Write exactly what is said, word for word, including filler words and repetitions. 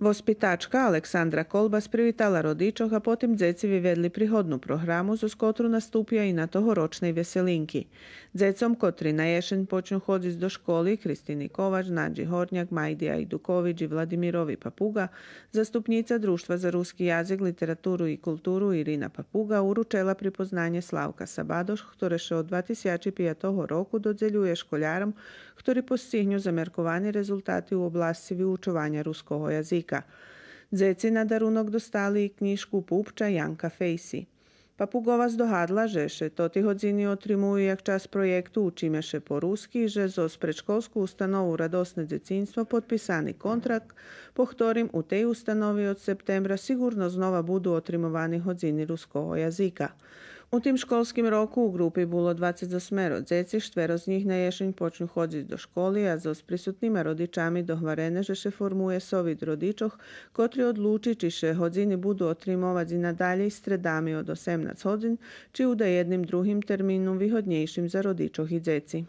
Воспитачка Александра Колбас привитала родичох, а потим дзеци виведли пригодну програму, зоз котру наступя и на тогорочней Веселинки. Дзецом котри на єшень почню ходзиц до школи, Кристини Ковач, Надзи Горняк, Майди Айдукович и Владимирови Папуґа, заступнїца Дружтва за руски язик, литературу и културу Ирина Папуґа уручела припознанє Славка Сабадош, хторе ше од два тисячи пиятого року додзелює школяром хтори постигню замерковани резултати у обласци виучованя руского язика. Дзеци на дарунок достали и кнїжку Пупча Янка Фейси. Папуґова здогадла же ше тоти годзини отримую як часц проєкту Учиме ше по руски, же зоз предшколску установу Радосне дзецинство подписани контракт, по хторим у тей установи од септембра сиґурно знова буду отримовани годзини руского язика. У тим школским року у ґрупи було двацец осмеро дзеци, штверо з нїх на єшень почню ходзиц до школи, а зоз присутнима родичами догварене же ше формує совит родичох, котри одлучи чи ше годзини буду отримовац и надалєй стредами од осемнац годзин, чи у даєдним другим термину вигоднєйшим за родичох и дзеци.